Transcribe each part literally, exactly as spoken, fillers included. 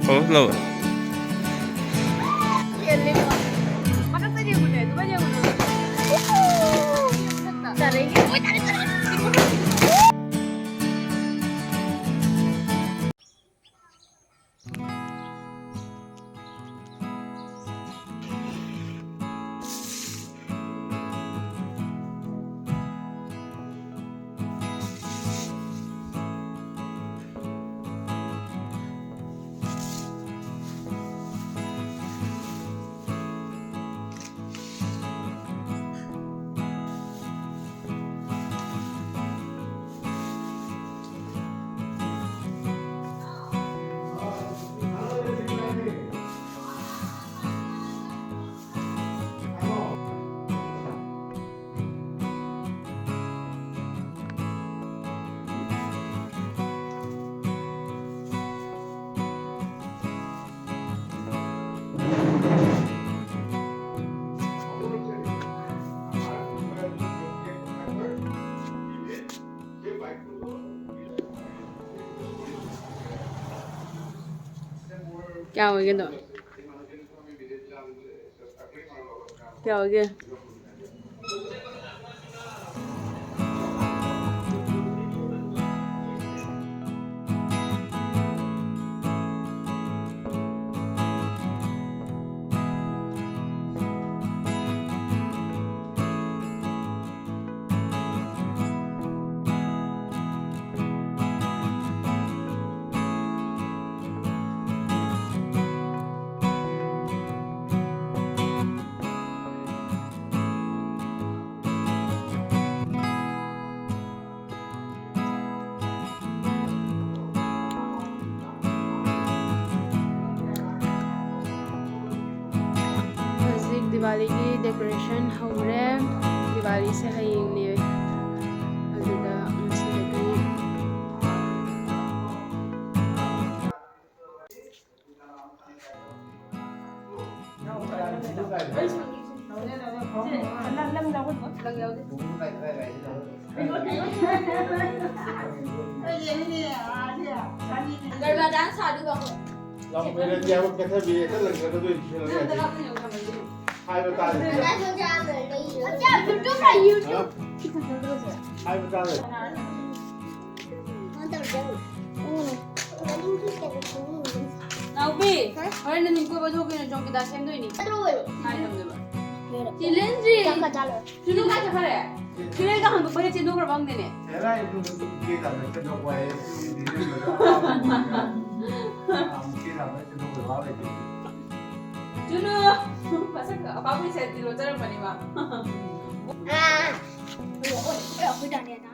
Hello. क्या हो गया? क्या हो गया? ꯍꯧꯖꯤꯛ ꯗꯤꯋꯥꯂꯤꯒꯤ decoration ꯍꯧꯔꯦ꯫ ꯗꯤꯋꯥꯂꯤꯁꯦ ꯍꯌꯦꯡꯅꯦ, ꯑꯗꯨꯗ ꯉꯁꯤꯗꯒꯤ꯫ ꯒꯔꯕꯥ ꯗꯥꯟꯁ ꯁꯥꯗꯣꯏꯕ ꯑꯩꯈꯣꯏ꯫ ꯂꯝ ꯀꯩꯅꯗꯤ ꯍꯥꯏꯕ ꯀꯠꯊꯕꯤ ꯍꯦꯛꯇ ꯂꯪꯊꯔꯛꯀꯗꯣꯏꯅꯤ ꯁꯤꯗ ꯅꯪ ꯑꯝꯇ ꯂꯩꯔꯤꯁꯦ꯫ ꯀꯥꯞꯄ ꯌꯦꯡꯉꯣ ꯀꯃꯥꯏꯅ ꯇꯧꯔꯤꯅꯣ꯫ ꯍꯥꯏꯕ ꯇꯥꯔꯦ꯫ ꯍꯥꯏꯕ ꯇꯥꯔꯦ꯫ ꯅꯥꯎꯕꯤ, ꯍꯣꯔꯦꯟ ꯅꯪ ꯀꯣꯏꯕ ꯊꯣꯛꯀꯦꯅ ꯆꯧꯀꯤꯗꯥꯔ ꯁꯦꯝꯗꯣꯏꯅꯤ꯫ ꯀꯥꯏ ꯊꯝꯗꯣꯏꯕ? ꯆꯤꯂꯦꯟꯗ꯭ꯔꯤ꯫ ꯆꯨꯅꯨ ꯀꯥꯏ ꯆꯠꯈ꯭ꯔꯦ? ꯆꯤꯂꯦꯟꯒ ꯍꯥꯡꯗꯣꯛꯄꯒ ꯆꯦꯟꯊꯣꯛꯈ꯭ꯔꯕ ꯈꯪꯗꯦꯅꯦ꯫ ꯆꯨꯅꯨ! ꯃꯁꯛ ꯑꯄꯥꯛꯄꯤ ꯁꯦꯠꯇꯤ ꯂꯣꯠꯆꯔꯝꯃꯅꯤ ꯃꯥ꯫ ꯑꯩꯈꯣꯏ ꯗꯥꯅꯦ ꯑꯗꯥ꯫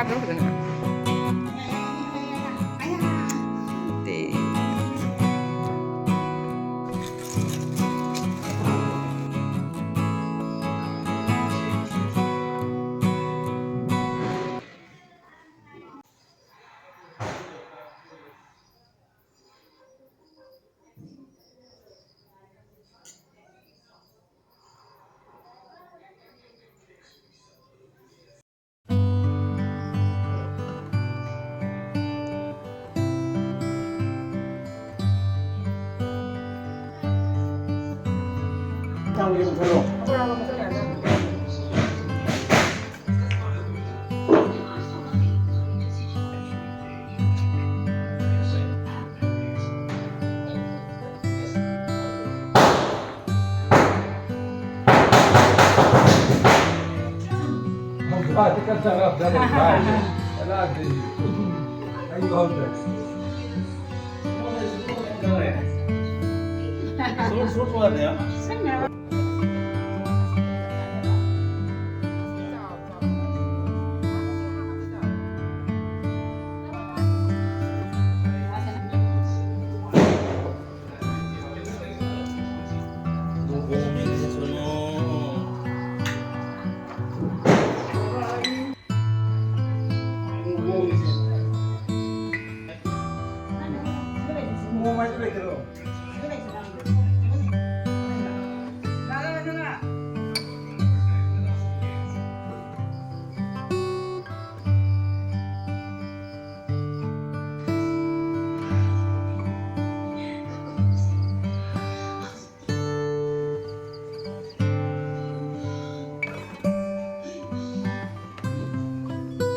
ꯌꯥꯗ꯭ꯔꯣ ꯐꯖꯅ? ꯗꯦ꯫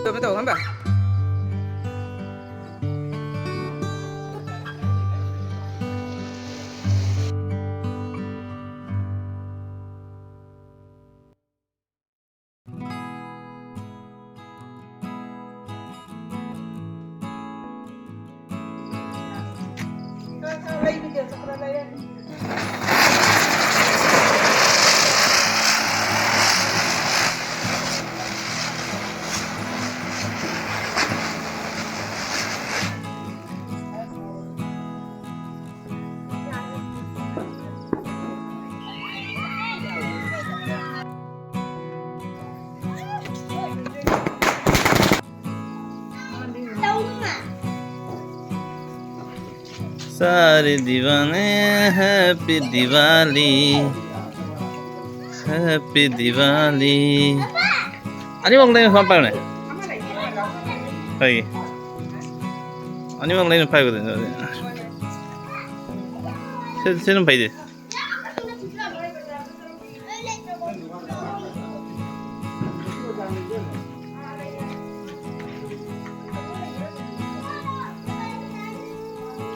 ꯇꯧꯕ ꯇꯧ ꯈꯪꯕ꯭ꯔꯥ? सारे दीवाने, Happy Diwali, Happy Diwali. ꯑꯅꯤꯃꯛ ꯂꯩꯅ ꯁꯨꯃꯥꯏꯅ ꯄꯥꯏꯌꯨꯅꯦ꯫ ꯐꯩ꯫ ꯑꯅꯤꯃꯛ ꯂꯩꯅ ꯄꯥꯏꯒꯗꯣꯏꯅꯦ ꯑꯗꯨꯗꯤ꯫ ꯁꯤ, ꯁꯤ ꯑꯗꯨꯝ ꯐꯩꯗꯤ꯫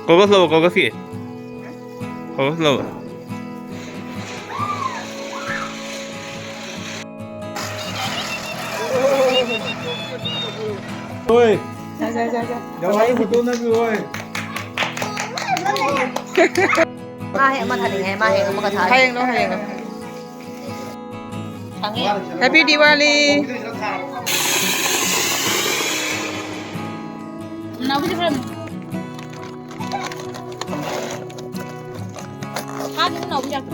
Kokos lobo, kokos ki. Kokos lobo. Oi. Jawai photo na bi oi. ꯃꯥ ꯍꯦꯛ ꯑꯃ ꯊꯥꯅꯤꯡꯉꯦ, ꯃꯥ ꯍꯦꯛ ꯑꯃꯒ ꯊꯥ꯫ ꯍꯌꯦꯡ ꯂꯣ, ꯍꯌꯦꯡ ꯂꯣ꯫ ꯈꯪꯉꯦ꯫ Happy Diwali꯫ ꯅꯥꯎꯕꯤꯗꯤ ꯈꯔ ꯐꯥꯗꯤ ꯅꯥꯎꯕꯤ ꯌꯥꯝ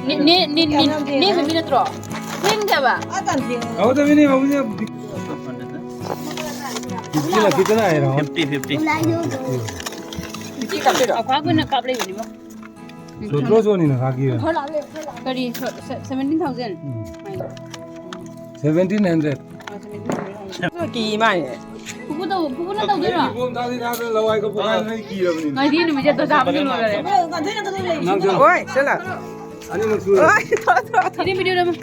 ꯅꯦ, ꯅꯦ, ꯅꯦ, ꯅꯦ ꯍꯩꯕꯤ ꯅꯠꯇ꯭ꯔꯣ? ꯊꯦꯡꯗꯦꯕ꯫ ꯍꯧꯗꯕꯤꯅꯦ, ꯍꯧꯗꯕꯤꯅꯦ꯫ Fifty ꯂꯥꯛꯈꯤꯗꯅ ꯍꯥꯏꯔꯣ? Fifty, fifty. ꯏꯆꯦ ꯀꯥꯞꯄꯤꯔꯣ? ꯑꯩꯈꯣꯏ ꯑꯩꯈꯣꯏꯅ ꯀꯥꯞ ꯂꯩꯕꯅꯤꯕꯣ꯫ ꯁꯣꯇ꯭ꯔꯣ ꯁꯣꯅꯤꯅ ꯀꯥꯞꯈꯤꯕ꯫ ꯀꯔꯤ? ꯁ-, ꯁ-, seventeen thousand? ꯎꯝ꯫ Seventeen hundred꯫ ꯀꯤ ꯃꯥꯅꯦ꯫ ꯄꯨꯄꯨ ꯇꯧ-, ꯄꯨꯄꯨꯅ ꯇꯧꯗꯣꯏꯔꯣ? ꯏꯕꯣꯝ ꯊꯥꯗꯤ ꯊꯥꯗ ꯂꯋꯥꯏ ꯀꯞꯄ ꯀꯥꯏꯅ ꯑꯩ ꯀꯤꯔꯕꯅꯤ꯫ ꯉꯥꯏꯗꯤ ꯅꯨꯃꯤꯠꯁꯦ ꯗꯣꯖꯥ ꯑꯃ ꯂꯣꯏꯔꯦ꯫ ꯅꯪ ꯆꯠꯂꯣ꯫ ꯍꯣꯏ, ꯆꯠꯂꯣ꯫ ꯑꯅꯤꯃꯛ ꯁꯨꯔꯦ꯫ ꯍꯣꯏ, ꯆꯠꯂꯣ, ꯆꯠꯂꯣ꯫ ꯏꯗꯤ video ꯅꯝꯃꯨ꯫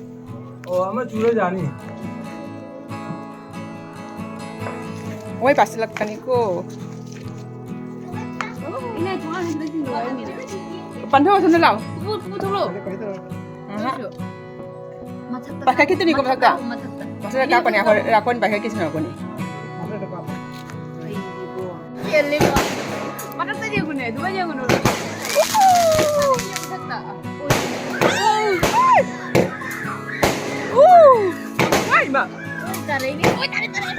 ꯑꯣ, ꯑꯃ ꯆꯨꯔ ꯌꯥꯅꯤ꯫ ꯃꯣꯏ ꯄꯥꯁꯤꯜꯂꯛꯀꯅꯤꯀꯣ꯫ ꯄꯟꯊꯧ, ꯁꯣꯝꯗ ꯂꯥꯛꯑꯣ꯫ ꯄꯨꯄꯨ, ꯄꯨꯄꯨ ꯊꯣꯛꯂꯛꯑꯣ꯫ ꯎꯝꯍꯨꯝ꯫ ꯃꯊꯛꯇ ꯄꯥꯏꯈꯠꯈꯤꯗꯣꯏꯅꯤꯀꯣ, ꯃꯊꯛꯇ? ꯃꯊꯛꯇ꯫ ꯃꯊꯛꯇ ꯀꯥꯞꯄꯅꯤ, ꯑꯩꯈꯣꯏ ꯔꯥꯀꯣꯟ ꯄꯥꯏꯈꯠꯈꯤꯁꯤꯅ ꯔꯥꯀꯣꯟꯅꯤ꯫ ꯃꯊꯛꯇ ꯌꯦꯡꯉꯨꯅꯦ, ꯑꯗꯨꯒ ꯌꯦꯡꯉꯨꯅꯨ꯫ ꯃꯊꯛꯇ꯫ ꯎ! ꯋꯥ, ꯏꯃꯥ! ꯇꯥꯔꯛꯏꯅꯦ꯫ ꯑꯣꯏ, ꯇꯥꯔꯦ, ꯇꯥꯔꯦ꯫